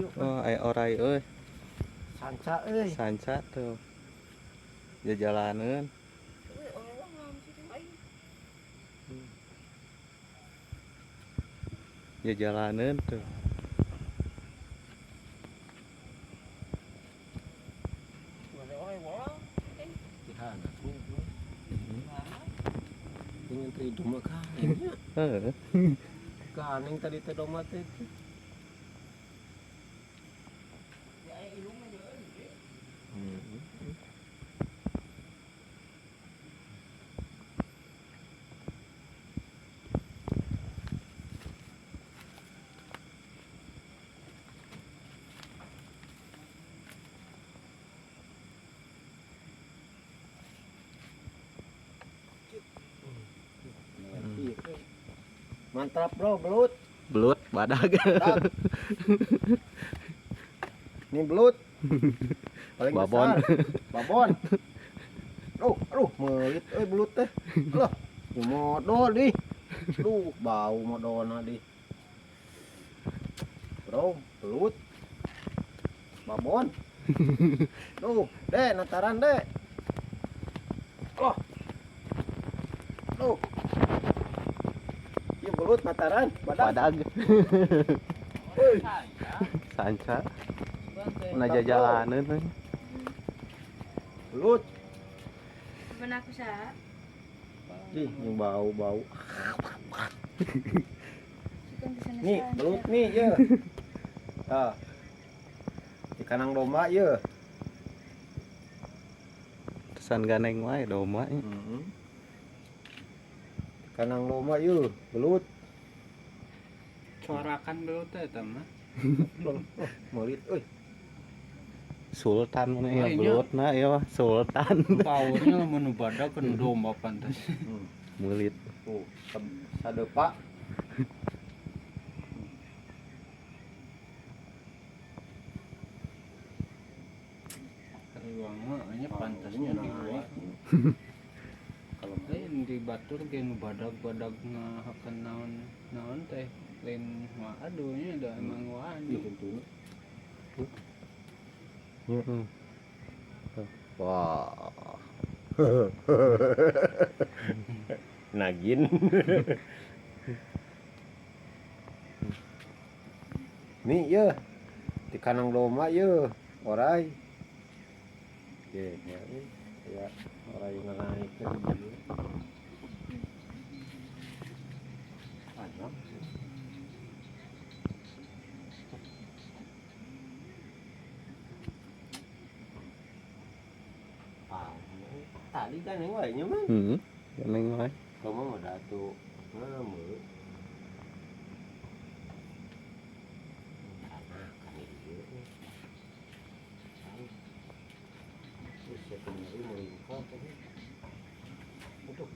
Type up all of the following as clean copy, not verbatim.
Video. Oh, aya orai euy. Sanca euy. Sanca tuh. Jajalaneun. Jajalaneun tuh. Ingin teri domba kaaneng. Heeh. Kaaneng tadi teh domba teh. Mantap bro, belut. Belut badag. Ini belut. Paling Babon. besar. Babon. Aduh, aduh, melit euy belut teh. Loh, modol di. Duh, bau modolna di. Bro, belut. Babon. Duh, dek, nataran dek. Loh. Duh. Ieu belut nataran, badag. Badag. Sanca. Na jajalaneun euy. Belut. Mana aku sa? Ih, yang bau-bau. Nih, belut nih, ye. Tah. Di kanang domba ye. Tesan ganeng wae domba. Heeh. Di kanang domba ye, belut. Corakan belut teh eta mah. Oh, melit euy. Sultan mana ya Oh, iya. belutna ieu mah sultan. Powernya lamun nu badag kan domba pantas. Meulit. Tuh, sadepa. Kariwang mah nya pantasnya di gua. Kalau Lain di batur ge nu badag-badag ngahakan naon naon teh lain mah aduh nya da emang wani. Tentunya. Heeh. Wah. Nagin. Nih ye. Di kanang domba ye, orai. Ye, ya, ya orai nganaikeun ieu. Anyam. Tadi kan yang wae nya mah. Heeh. Ganeng wae. Kamu mah datu ngameu. Kan ieu. Terus saya nyari melingkar tadi. Aduh.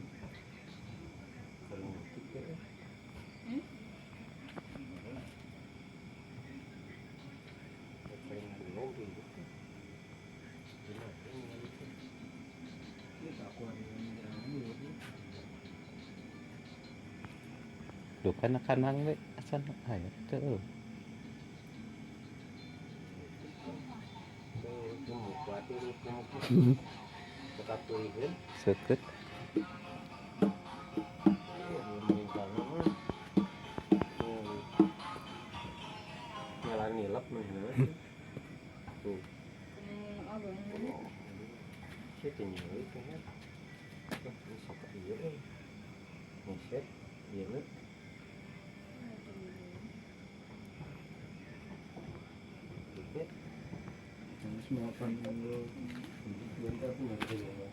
Kalau ngetik ya. Paling belum gitu. Gimana ini itu? Duh kan kanang we acan aya teu. Seukeut. Nyala nilep mah. Tuh. Saya tinggal itu ya. Ini sok ieu euy. Ngeset ieu mah. Terus makan dulu. Bentar aku ngerti ya.